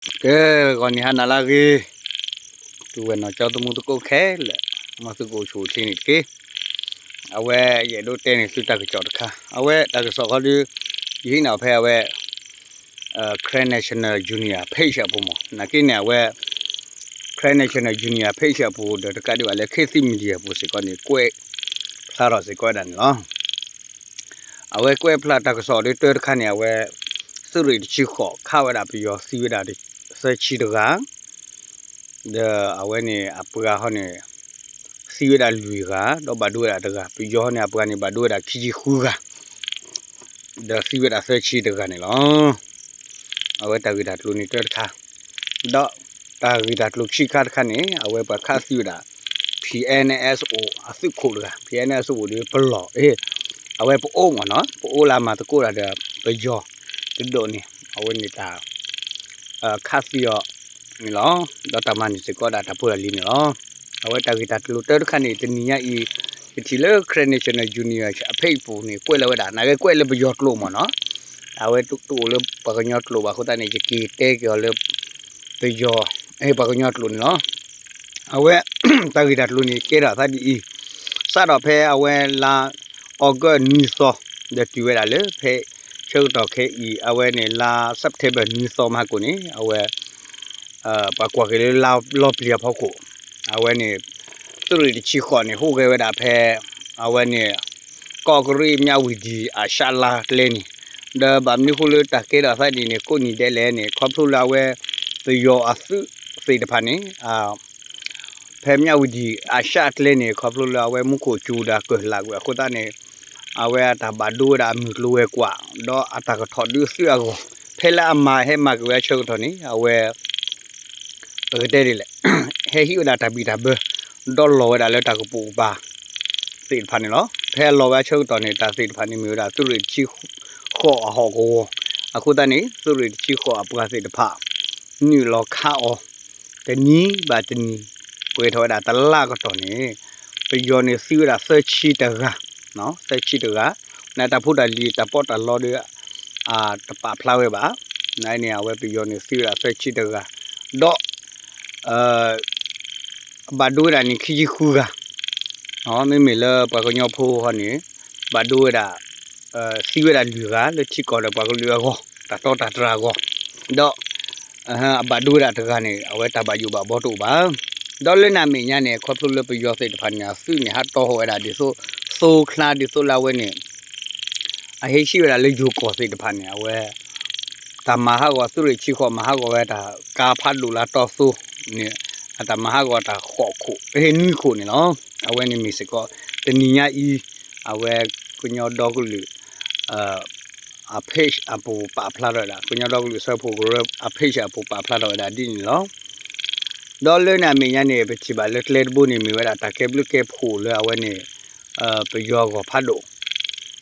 ကဲ ဂီၤနံၤဟါနၤလၢအဂ့ၤ, ပုၢ်ဝဲၢ်နီၢ်ကၠီ သမူသကိးခဲလၢာ်, မ်သုကအိၣ်ဆူၣ်အိၣ်ချ့န့ၣ်တက့ၢ်. အဝဲယအဲၣ်ဒိးတဲန့ၢ်သုတၢ်ကစီၣ်တခါ, အဝဲတၢ်ကစီၣ်ခီဒီး ယဟံးန့ၢ်အီၤဖဲအဝဲ Karen National Union page အပူၤမး, နာ်က့န့ၣ် အဝဲ Karen National Union page အပူၤဒီး တကးဒံးဘၣ်လၢ ခေတ်သစ် Media အပူၤစ့ၢ်ကီးန့ၣ် ကွဲးဖျါထီၣ်စ့ၢ်ကီးဝဲဒၣ်န့ၣ်လီၤ. အဝဲကွဲးဖျါတၢ်ကစီၣ်ဒီးတၢတခါန့ၣ် အဝဲ သုးရ့ၣ်တဆံဃိး ခးဝဲဒၣ်ပယီၤသံဝဲဒၣ်သၢဆံတဂၤ, ဒီးအဝဲန့ၣ်အပှၤဟီန့ၣ် သံဝဲဒၣ်လွံၢ်ဂၤ ဒီးဘၣ်ဒိဝဲဒၣ်တဂၤ, ပယီၤဟီန့ၣ် အပှၤန့ၣ် ဘၣ်ဒိဝဲဒၣ်ခံဆံဃုဂၤ ဒီးသံဝဲဒၣ်သၢဆံတဂၤန့ၣ်လီၤ. အဝဲတၢ်ဂ့ၢ်တၢ်ကျိၤန့ၣ်တၢတခါ, ဒီးတၢ်ဂ့ၢ်တၢ်ကျိၤခံခါတခါန့ၣ် အဝဲပှၤခးသံဝဲဒၣ် ဖံအဲၣ်အဲၣ်အိၣ် အသုးခိၣ်တဂၤ, ဖံအဲၣ်အဲၣ်အိၣ်ဒီးပလီၢ်, အဝဲပအိၣ်မ့ၢ်နီၤ, ပအိၣ်လၢအမၤသကိးတၢ်ဒီးပယီၤတဒူၣ်န့ၣ် အဝဲန့ၣ်တၢ် ခးသံအီၤန့ၣ်လီၤ. ဒီးတၢ်မၤန့ၢ်စ့ၢ်ကီးဒၣ်တၢ်ဖိတၢ်လံၤန့ၣ်လီၤ. အဝဲတၢ်ဂ့ၢ်တၢ်ကျိၤတၢတခါန့ၣ် တနံၤညါအံၤ ပထံၣ်လၢ Karen National Union အ page ပူၤန့ၣ် ကွဲးလီၤဝဲဒၣ်, နာ်က့ကွဲးလၢပယီၤကျိာ်မ့ၢ်နီၤ, အဝဲတအိၣ်လၢပှၤကညီကျိာ်ဘၣ်အဃိသတးန့ၣ် ယက့ၤတဲက့ၤအီၤလၢ ပယီၤ ပှၤကညီကျိာ်န့ၣ်လီၤ. အဝဲ တၢ်ဂ့ၢ်တၢ်ကျိၤန့ၣ် ကဲထီၣ်သးဒ်အံၤ, စးထီၣ်ဖဲအဝဲလါ August နွံသီ ဒီးတုၤဝဲဒၣ်လၢဖဲဆၢကတီၢ်ခဲအံၤ အဝဲန့ၣ်လါ September နွံသီမးကိၣ်န့ၣ် အဝဲ ပှၤကွၢ်က့ၤလၢလါလီၤပျံၤအဖီခိၣ်, အဝဲန့ၣ် သုးရ့ၣ်တဆံဃိးန့ၣ် ဟူးဂဲၤဝဲဒၣ်ဖဲ အဝဲန့ၣ် ကီးကရံၣ် မြဝတီ အၤၡလါကျဲန့ၣ်, ဒီးဘၣ်မနုၤဃိလၢတၢ်ကဲထီၣ်သးဒ်န့ၣ် ကိးနံၤဒဲးလဲၣ်န့ၣ် ခီဖျိလၢအဝဲ ပယီၤအသုးသ့ၣ်တဖၣ်န့ၣ် ဖဲ မြဝတီ အၤၡလါကျဲန့ၣ် ခီဖျိလၢအဝဲမူခိၣ်စူၤဒီးကၢၢ်လၢ်ကွံာ်အဃိသတးန့ၣ် အဝဲအတၢ်ဘၣ်ဒိဝဲဒၣ်အမုၢ်ကျိၤဝဲၤကွာ် ဒီးအတၢ်ကထီၣ်ဒုးသုးအဂီၢ် ဖဲလၢအမၤဟဲမၤက့ၤဝဲအဆၢကတီၢ်န့ၣ် အဝဲ ပကတဲဒ်လဲၣ်, ဟဲဟံးဝဲဒၣ်တၢ်ဘံၣ်တၢ်ဘၢ ဒီးလီၤဝဲဒၣ်လၢတၢ်ကပိာ်ကပၤသ့ၣ်တဖၣ်န့ၣ်လီၤ. ဖဲအလီၤဝဲအဆၢကတီၢ်န့ၣ် တၢ်သ့ၣ်တဖၣ်န့ၣ် မ့ၢ်ဝဲဒၣ်သုးရ့ၣ်တဆံဃိးအဟီၣ်ကဝီၤ, အဃိသတးန့ၣ် သုးရ့ၣ်တဆံဃိးအပှၤသ့ၣ်တဖၣ် နုာ်လီၤခးအီၤ တနံၤဘၣ်တနံၤ ပှဲၤထီၣ်ဝဲဒၣ်တလါကတီၢ်န့ၣ် ပယီၤန့ၣ်သံဝဲဒၣ်သၢဆံတဂၤ, သၢဆံတဂၤ, နတၢ်ဖိတၢ်လံၤတၢ်ပီးတၢ်လီဒီး တပာ်ဖျါဝဲဘၣ်, နန့ၣ် အဝဲပယီၤန့ၣ်သံဝဲဒၣ်သၢဆံတဂၤ, ဒီး ဘၣ်ဒိဝဲဒၣ်န့ၣ်ခံဆံဃုဂၤ, မ့မ့ၢ်လၢပှၤကညီဖိဟီန့ၣ် ဘၣ်ဒိဝဲဒၣ် သံဝဲဒၣ်လွံၢ်ဂၤ လၢထံကီၢ်ဒီးပှၤကလုာ်အဂီၢ် တၢ်တီတၢ်တြၢ်အဂီၢ်, ဒီး အဘၣ်ဒိဝဲဒၣ်တဂၤန့ၣ် အဝဲတၢ်ဘၣ်ယိၣ်ဘၣ်ဘီတအိၣ်ဘၣ်. ဒီးလၢန့ၣ်အမဲာ်ညါန့ၣ် ခီဖျိလၢပယီၤသ့ၣ်တဖၣ်န့ၣ် အသုးန့ၣ် ဟးတီဟီၣ်ဝဲဒၣ်ဒ်သိး သိချါဒ်သိးလၢအဝဲန့ၣ် အဟဲဟံးဝဲဒၣ်လၢယိၤကီၢ်သ့ၣ်တဖၣ်န့ၣ် အဝဲ တၢ်မၤဟးဂီၤ သုးရ့ၣ်ဆံဃိး မၤဟးဂီၤဝဲတၢ်ကါဖးဒိၣ်လၢတီသိန့ၣ် အတၢ်မၤဟးဂီၤတၢ်ဃိးခိၣ် နွံခိၣ်န့ၣ်လီၤ. အဝဲန့ၣ်မ့ၢ်စ့ၢ်ကီး တနံၤညါအံၤ အဝဲကညီဒီကလုာ် အ page အပူၤပာ်ဖျါထီၣ်ဝဲဒၣ် ကညီဒီကလုာ်စၢဖှိၣ်ကရၢ အ page အပူၤပာ်ဖျါထီၣ်ဝဲဒၣ်ဒ်န့ၣ်လီၤ. ဒီးလၢန့ၣ်အမဲာ်ညါန့ၣ် ပထံၣ်ဘၣ်လၢကျဲတဘိန့ၣ် မ့ၢ်ဝဲဒၣ်တၢ်ကဲဘျုးကဲဖှိၣ်လၢအဝဲန့ၣ် ပယီၤအဂီၢ်ဖးဒိၣ်,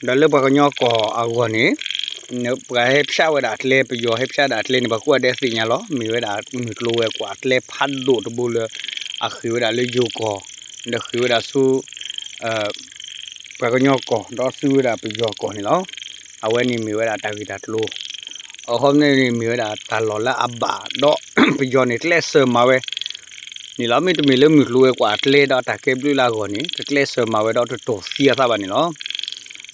ဒီးလၢပှၤကညီကီၢ်အဂီၢ်န့ၣ် ပှၤဟဲဖၠးဝဲဒၣ်ကျဲ ပယီၤဟဲဖၠးဒၣ်ကျဲန့ၣ် ပှၤကိးဂၤဒဲးသ့ၣ်ညါလီၤ. မ့ၢ်ဝဲဒၣ်မုၢ်ကျိၤဝဲၤကွာ်ကျဲဖးဒိၣ်တဘိလၢ အဃ့ၢ်ဝဲဒၣ်လၢယိၤကီၢ် ဒီးဃ့ၢ်ဝဲဒၣ်ဆူ ပှၤကညီကီၢ် ဒီးဆူဝဲဒၣ်ပယီၤကီၢ်န့ၣ်လီၤ. အဝဲန့ၣ်မ့ၢ်ဝဲဒၣ်တၢ်ဂ့ၢ်တၢ်ကျိၤ အခီပညီန့ၣ် မ့ၢ်ဝဲဒၣ်တၢ်လီၢ်လၢအဘၣ် ဒီးပယီၤန့ၣ်ကျဲးစၢးမၤဝဲ န့ၣ်လီၤ. မ့တမ့ၢ်လၢမုၢ်ကျိၤဝဲၤကွာ်အကျဲဒီးတၢ်ကဲဘျုးလၢအဂီၢ်န့ၣ် တကျဲးစၢးမၤဝဲဒီးတတိၢ်သံအသးဘၣ်န့ၣ်လီၤ.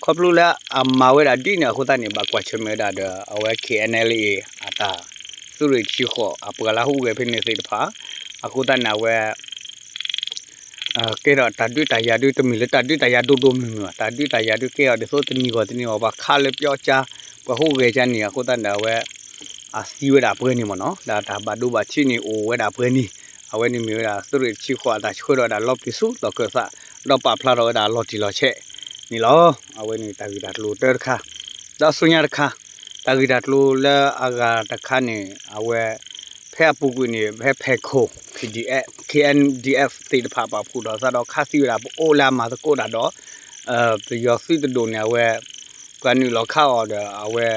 ခီဖျိလၢအမၤဝဲဒၣ်ဒ်န့ၣ်အဃိသတးန့ၣ် ဘၣ်ကွၢ်ဆၢၣ်မဲာ်ဝဲဒၣ်ဒီး အဝဲ K N L A အတၢ် သုးရ့ၣ်တဆံဃိး အပှၤလၢဟူးဂဲၤဖဲန့ၣ်သ့ၣ်တဖၣ် အဃိသတးန့ၣ် အဝဲ ကဲထီၣ်တၢ်ဒုးတၢ်ယၤဒုး တမ့ၢ်လၢတၢ်ဒုးတၢ်ယၤဒိၣ်ဒိၣ်မုၢ်မုၢ်ဘၣ်. တၢ်ဒုးတၢ်ယၤဒုးကဲထီၣ်ဒ်သိးတနံၤဂီၢ်တနံၤဂီၢ် ပှၤခးလၢပျီကါ ပှၤဟူးဂဲၤကါန့ၣ် အဃိသတးန့ၣ် အဝဲ အသံဝဲဒၣ်ပှဲၤန့ၣ်မ့ၢ်နီၤ ဒီးတၢ်ဘၣ်ဒိဘၣ်ထံးန့ၣ်အိၣ်ဝဲဒၣ်ပှဲၤန့ၣ် အဝဲန့ၣ်မ့ၢ်ဝဲဒၣ် သုးရ့ၣ်တဆံဃိး အတၢ်ဆှၢထီၣ်ဝဲဒၣ်လီၤပျံၤဆူလီၢ်ခၢၣ်သး ဒီးပာ်ဖျါထီၣ်ဝဲဒၣ်လီၤတံၢ်လီၤဆဲးန့ၣ်လီၤ. အဝဲန့ၣ်တၢ်ဂ့ၢ်တၢ်ကျိၤတၢတခါ ဒီးဆူညါတခါ တၢ်ဂ့ၢ်တၢ်ကျိၤလၢအဂၤတခါန့ၣ် အဝဲ ဖဲအပူၤကွံာ်န့ၣ် ဖဲဖဲခိၣ် K D F K N D F သ့ၣ်တဖၣ်ပာ်ဖှိၣ်ထီၣ်သးဒီးခးသံဝဲဒၣ်ပအိၣ်လၢအမၤသကိးတၢ်ဒီး ပယီၤသုးတဒူၣ်န့ၣ် အဝဲ ပှၤနုာ်လီၤခးအီၤဒီး အဝဲ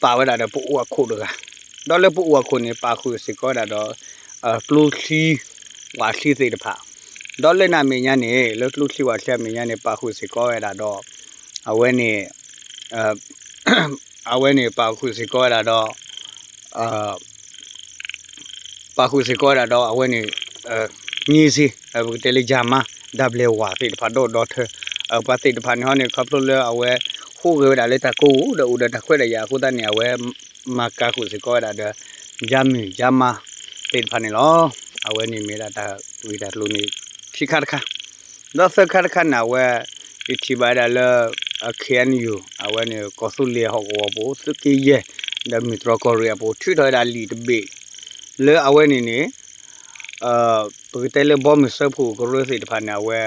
ပာ်ဝဲဒၣ်ဒီးပအိၣ်အခိၣ်တဂၤ ဒီးလၢပအိၣ်အခိၣ်န့ၣ် ပာ်ဃုာ်စ့ၢ်ကီးဝဲဒၣ်ဒီး ကျိချံ ဝးချံသ့ၣ်တဖၣ် ဒီးလၢန့ၣ်အမဲာ်ညါန့ၣ် လၢကျိချံဝးချံအမဲာ်ညါန့ၣ် ပာ်ဃုာ်စ့ၢ်ကီးဝဲဒၣ်ဒီး အဝဲန့ၣ် အဝဲန့ၣ်ပာ်ဃုာ်စ့ၢ်ကီးဝဲဒၣ်ဒီး ပာ်ဃုာ်စ့ၢ်ကီးဝဲဒၣ်ဒီးအဝဲန့ၣ် ငြိမ်းစေ့ ပကတဲလၢ ယမါ ဒၢဘျဲၣ်ဝၤသ့ၣ်တဖၣ်ဒီးဒီထၢ ပှၤသ့ၣ်တဖၣ်န့ၣ်ဟီန့ၣ် ခီဖျိလၢအဝဲ ဟူးဂဲၤဝဲဒၣ်လၢတၢ်ကိးဧိၤဒီးအိၣ်ဒီးတၢ်ခွဲးတၢ်ယာ်အဃိသတးန့ၣ် အဝဲ မၤကၤဃုာ်စ့ၢ်ကီးဝဲဒၣ်ဒီး ယမုၣ်ယမါ သ့ၣ်တဖၣ်န့ၣ်လီၤ. အဝဲန့ၣ်မ့ၢ်ဒၣ်တၢ်ဂ့ၢ်တၢ်ကျိၤန့ၣ် ခံခါတခါ ဒီးသၢခါတခါန့ၣ် အဝဲ ယထံၣ်ဘၣ်ဝဲဒၣ်လၢ KNU အဝဲန့ၣ် ကီၢ်သူလ့ၤဟီၣ်ကဝီၤပူၤ သုးက့ယဲၢ် ဒီးမုၢ်တြီၢ်ကီၢ်ရ့ၣ်အပူၤ ထုးထီၣ်ဝဲဒၣ်လံာ်တဘ့ၣ် လၢအဝဲန့ၣ်န့ၣ် ပကတဲလၢဘီမုၢ်စၢဖှိၣ်ကရၢသ့ၣ်တဖၣ်န့ၣ် အဝဲ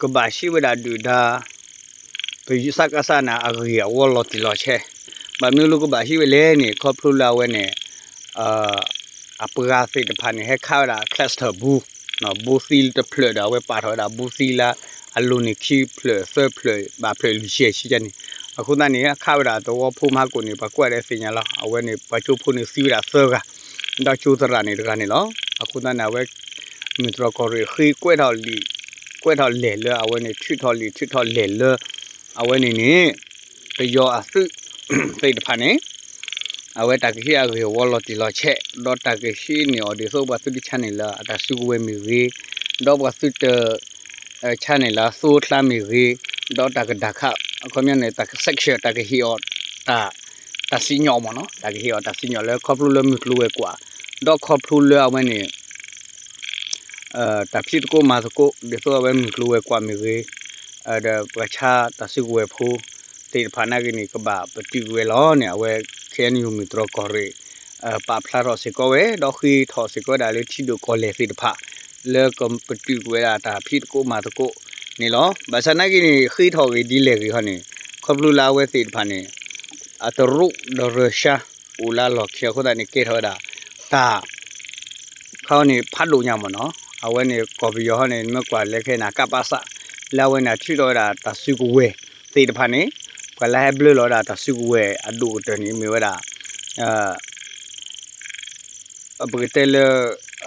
ကဘၣ်ဟံးဝဲဒၣ်ဒုၣ်ဒါ ပစကစ န့ၣ် အဂ့ၢ်အဝီလီၤတံၢ်လီၤဆဲး, ဘၣ်မနုၤလၢကဘၣ်ဟံးဝဲလဲၣ်န့ၣ် ခီဖျိလၢအဝဲန့ၣ် အပှၤသ့ၣ်တဖၣ်န့ၣ် ဟဲခးဝဲဒၣ် cluster ဘူး ဘူးသံတဖျၢၣ်ဒီး အဝဲပာ်ထီၣ်ဝဲဒၣ်ဘူးသံလၢအလိၤန့ၣ် ခံဖျၢၣ်သၢဖျၢၣ် ဘၣ်ဖျၢၣ်လွံၢ်ဆံဆံန့ၣ်, အဃိသတးန့ၣ် ခးဝဲဒၣ်သဝီဖိမဟါကိၣ်န့ၣ် ပှၤကွၢ်ဒီးသ့ၣ်ညါလီၤ. အဝဲန့ၣ် ပှၤကၠိဖိန့ၣ်သံဝဲဒၣ်သၢဂၤ ဒီးကၠိသရၣ်န့ၣ်တဂၤန့ၣ်လီၤ. အဃိသတးန့ၣ် အဝဲ မုၢ်တြီၢ်ကီၢ်ရ့ၣ်ဃ့ကွဲးထီၣ်လံာ် ကွဲးထီၣ်လဲၢ်လၢအဝဲန့ၣ် ထုးထီၣ်လံာ်ထုးထီၣ်လဲၢ်လၢ အဝဲန့ၣ်န့ၣ် ပယီၤအသုးသ့ၣ်တဖၣ်န့ၣ် အဝဲတၢ်ကဟံးအဂ့ၢ်အဝီလီၤတံၢ်လီၤဆဲး ဒီးတၢ်ကဟံးန့ၢ်အီၤဒ်သိးပှၤသုတဆါန့ၣ်လၢအတၢ်စုကဝဲၤမ့ၢ်ဂ့ၤ, ဒီးပှၤသုတ ဆါန့ၣ်လၢအသိအချါမ့ၢ်ဂ့ၤ, ဒီးတၢ်ကဒၣ်ခး အခီပညီန့ၣ် တၢ်က sanction တၢ်ကဟ့ၣ်အီၤ တၢ်စံၣ်ညီၣ်မ့ၢ်နီၤ, တၢ်ကဟ့ၣ်အီၤတၢ်စံၣ်ညီၣ်လၢခီဖျိလၢမုၢ်ကျိၤဝဲၤကွာ်, ဒီးခီဖျိလၢအဝဲန့ၣ် တၢ်ဖံးသကိးမၤသကိး ဒ်သိးအဝဲမုၢ်ကျိၤဝဲၤကွာ်မ့ၢ်ဂ့ၤ, ဒီးပှၤဆါတၢ်စုကဝဲၤဖိသ့ၣ်တဖၣ်နာ်က့န့ၣ် ကဘၣ်ပတုာ်ကွံာ်ဝဲလီၤန့ၣ် အဝဲ KNU မုၢ်တြီၢ်ကီၢ်ရ့ၣ် ပာ်ဖျါထီၣ်စ့ၢ်ကီးဝဲ ဒီးဃ့ထီၣ်စ့ၢ်ကီးဝဲဒၣ်လၢထံဒိၣ်ကီၢ်လဲၢ်သ့ၣ်တဖၣ် လၢကပတုာ်ကွံာ်ဝဲဒၣ်တၢ်ဖံးသကိးမၤသကိးန့ၣ်လီၤ. ဘၣ်ဆၣ်နာ်က့န့ၣ် ဃ့ထီၣ်ဂ့ၤဒ်လဲၣ်ဂ့ၤဟီန့ၣ် ခီဖျိလၢအဝဲသ့ၣ်တဖၣ်န့ၣ် အတရူးဒီးရၢၤၡါ အိၣ်လၢအလီၢ်ခံအဃိသတးန့ၣ် ကဲထီၣ်ဝဲဒၣ် တၢ် ခါန့ၣ် ဖးဒိၣ်ညါမ့ၢ်နီၤ, အဝဲန့ၣ် ကီၢ်ပယီၤဟီန့ၣ် မ့ၢ်ကွၢ်လၢခဲအံၤန့ၣ် ကပစ လၢအဝဲန့ၣ် ထုးထီၣ်ဝဲဒၣ်တၢ်စုကဝဲၤသ့ၣ်တဖၣ်န့ၣ် ပှၤလၢဟဲဘျၢလီၤဝဲဒၣ်တၢ်စုကဝဲၤအဒိၣ်ကတၢၢ်န့ၣ် မ့ၢ်ဝဲဒၣ် ပကတဲလၢ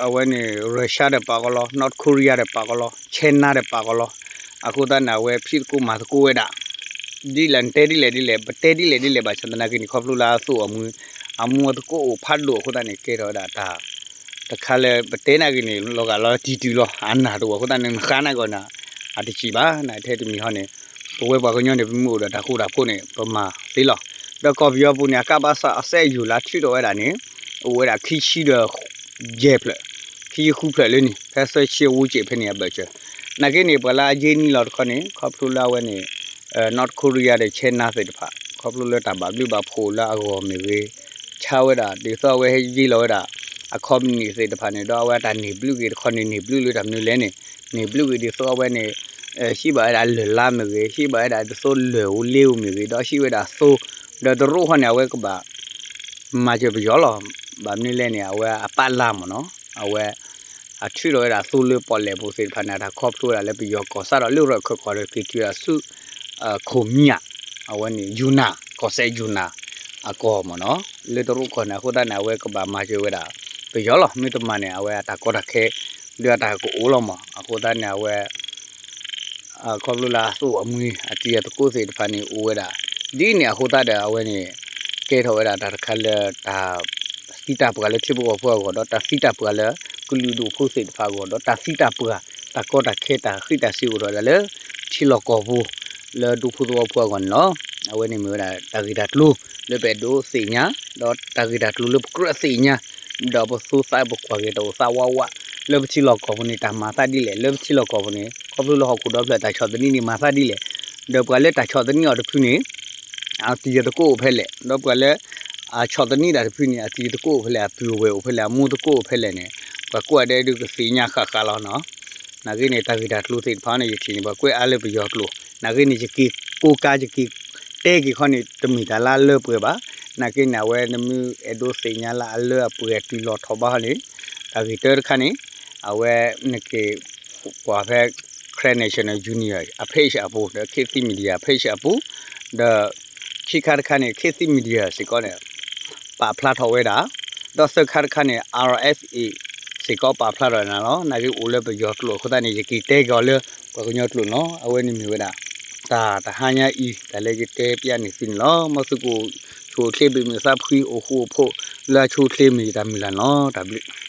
အဝဲန့ၣ် ရၢၤၡါဒီးပာ်ကီးလီၤ, North Korea ဒီးပာ်ကီးလီၤ, China ဒီးပာ်ကီးလီၤ. အဃိသတးန့ၣ် အဝဲဖံးသကိးမၤသကိးဝဲဒၣ် ဒ်လဲၣ် နတဲဒ်လဲၣ်ဒ်လဲၣ် ပတဲဒ်လဲၣ်ဒ်လဲၣ် ဘၣ်ဆၣ်သနာ်က့န့ၣ် ခီဖျိလၢအသိၣ်အမှံ အမူအသကိးအိၣ်ဖးဒိၣ်အဃိသတးန့ၣ် ကဲထီၣ်ဝဲဒၣ်တၢ် တခါလၢပတဲနာ်က့န့ၣ် လီၤဂာ်လီၤတံၢ်တုၤလီၤ အနၢ်တအိၣ်အဃိသတးန့ၣ် နဃါနာ်က့န့ၣ် အတစံးဘၣ် နထဲတမံၤဟီန့ၣ် ပဝဲပှၤကညီန့ၣ် ပမ့ၢ်အိၣ်ဒီးတၢ်ဃူတၢ်ဖိးန့ၣ် ပမၤသ့လီၤ. ဒီးကီၢ်ပယီၤပူၤန့ၣ် အကပစ အစဲးယူၤလၢထုးထီၣ်ဝဲဒၣ်န့ၣ် အိၣ်ဝဲဒၣ်ခံဆံဒီး ယဲၢ်ဖျၢၣ် ခံဆံဃုဖျၢၣ်လၢန့ၣ် ဖဲသၢဆံအဝူကၠ့ၣ်ဖဲန့ၣ်အဘၢၣ်စၢၤ နာ်က့န့ၣ် ပှၤလၢအယ့ၢ်နံၣ်လီၤတခီန့ၣ် ခီဖျိလၢအဝဲန့ၣ် North Korea ဒီး China သ့ၣ်တဖၣ် ခီဖျိလၢတၢ်ဘၣ်ဘျုးဘၣ်ဖှိၣ်လၢအဂီၢ်မ့ၢ်ဂ့ၤ ဆါဝဲဒၣ် ဒ်သိးအဝဲဟဲယ့ၢ်လီၤဝဲဒၣ် အ company သ့ၣ်တဖၣ်န့ၣ် ဒီးအဝဲတၢ်န့ၢ်ဘျုးဂ့ၤတခီန့ၣ် န့ၢ်ဘျုးလၢတၢ်မနုၤလဲၣ်န့ၣ် န့ၢ်ဘျုးဂ့ၤဒ်သိးအဝဲန့ၣ် ဟံးဘၣ်ဝဲဒၣ်လၢၢ်လါမ့ၢ်ဂ့ၤ ဟံးဘၣ်ဝဲဒၣ်ဒ်သိးလၢၢ်ဧိၤလ့ဧိၤမ့ၢ်ဂ့ၤ ဒီးဟံးဝဲဒၣ်သိ ဒီးတရူးဃီန့ၣ် အဝဲကဘၣ် မၤစၢၤပယီၤလီၤ. ဘၣ်မနုၤလဲၣ်န့ၣ် အဝဲအပာ်လၢ်မ့ၢ်နီၤ အဝဲ အထုးထီၣ်ဝဲဒၣ်သိလၢပီၣ်လဲၣ်ပူၤသ့ၣ်တဖၣ်န့ၣ် တၢ်ခီဖျိဝဲဒၣ်လၢပယီၤကီၢ်စဲၣ်ဒီးလၢရၢၢ်ခၢၣ်ကီၢ်ဒီးက့ၤတုၤဒၣ်ဆူ ခိၣ်မံယၣ် အဝဲန့ၣ် ယူနၤ ကီၢ်စဲၣ်ယူနၤ အကီၢ်မ့ၢ်နီၤ လၢတရူးကီၢ်န့ၣ် အဃိသတးန့ၣ် အဝဲကဘၣ်မၤစၢၤဝဲဒၣ်ပယီၤလီၤ. မ့ၢ်တမၤန့ၣ် အဝဲအတၢ်ကီတၢ်ခဲ ဒီးအတၢ်ကအိၣ်လီၤမး အဃိသတးန့ၣ် အဝဲ ခီဖျိလၢအသိၣ်အမှံ အတံၤအသကိးသ့ၣ်တဖၣ်န့ၣ် အိၣ်ဝဲဒၣ် ဒ်န့ၣ်အဃိသတးဒီး အဝဲန့ၣ် ကဲထီၣ်ဝဲဒၣ်တၢ်တခါလၢတၢ် သံတၢ်ပှၢ်လၢထံဖိကီၢ်ဖိအဂီၢ် ဒီးတၢ်သံတၢ်ပှၢ်လၢကလုာ်ဒူၣ်ဖိသ့ၣ်တဖၣ်အဂီၢ် ဒီးတၢ်သံတၢ်ပှၢ် တၢ်ကီတၢ်ခဲတၢ်ဃံးတၢ်စုၤအိၣ်ထီၣ်ဝဲဒၣ်လၢ ထံလီၢ်ကီၢ်ပူၤ လၢဒူဖိသဝီဖိအဂီၢ်န့ၣ်လီၤ. အဝဲန့ၣ်မ့ၢ်ဝဲဒၣ်တၢ်ဂ့ၢ်တၢ်ကျိၤလၢပအဲၣ်ဒိးသ့ၣ်ညါ ဒီးတၢ်ဂ့ၢ်တၢ်ကျိၤလၢပကြၢးသ့ၣ်ညါ ဒီးပသူသးပကွၢ်က့ၤတၢ်အိၣ်သးဝးဝး လၢပထံလီၢ်ကီၢ်ပူၤန့ၣ် တၢ်မၤသးဒ်လဲၣ် လၢပထံလီၢ်ကီၢ်ပူၤန့ၣ် ခီဖျိလၢဟီၣ်ခိၣ်ဒီဖျၢၣ်တၢ်ဆီၣ်သနံးန့ၣ်မၤသးဒ်လဲၣ် ဒီးပှၤလၢတၢ်ဆီၣ်သနံးအီၤတဖုန့ၣ် အတံၤအသကိးအိၣ်ဖဲလဲၣ် ဒီးပှၤလၢ အဆီၣ်သနံးတၢ်တဖုန့ၣ် အတံၤသကိးအိၣ်ဖဲလဲၣ် အပုၢ်အဝဲၢ်အိၣ်ဖဲလဲၣ် အမိၢ်သကိးအိၣ်ဖဲလဲၣ်န့ၣ် ပှၤကိးဂၤဒဲးဒုးကသ့ၣ်ညါဃၣ်ဃၣ်လီၤနီၤ. နာ်က့န့ၣ် တၢ်ဂ့ၢ်တၢ်ကျိၤသ့ၣ်တဖၣ်န့ၣ် ယထံၣ်န့ၣ် ပှၤကွဲးအါလၢပယီၤကျိာ် နာ်က့န့ၣ် ယက့ၤကိးကါ ယက့ၤတဲက့ၤခီန့ၣ် တမ့ၢ်တၢ်လၢအလၢပှဲၤဘၣ်. နာ်က့န့ၣ် အဝဲနမ့ၢ်အဲၣ်ဒိးသ့ၣ်ညါလၢအလၢအပှဲၤတုၤလီၤထီၣ်ဘၣ်ခီန့ၣ် တၢ်ဂ့ၢ်တၢတခါန့ၣ် အဝဲနက့ၤကွၢ်ဖဲ Karen National Union အ page အပူၤ ဒီး Khit Thit Media page အပူၤ ဒီး ခံခါတခါန့ၣ် Khit Thit Media စ့ၢ်ကီးန့ၣ် ပာ်ဖျါထီၣ်ဝဲဒၣ် ဒီးသၢခါတခါန့ၣ် RFA စ့ၢ်ကီးပာ်ဖျါထီၣ်နၤလီၤ. နာ်က့အိၣ်လၢပယီၤကျိာ်အဃိသတးန့ၣ် ယက့ၤတဲက့ၤအီၤလၢပှၤကညီကျိာ်နီၤ. အဝဲန့ၣ်မ့ၢ်ဝဲဒၣ် တၢ်တဟါညါအံၤ တၢ်လၢယတဲပျးန့ၢ်သုန့ၣ်လီၤ. မ်သုကအိၣ်ဆူၣ်အိၣ်ချ့ဘၣ်မုာ်သးဖှံ အိၣ်ဃူအိၣ်ဖိး လၢအဆူၣ်အိၣ်ချ့မ့ၢ်ယတၢ်မုၢ်လၢ်န့ၣ်လီၤ. တၢ်ဘျုး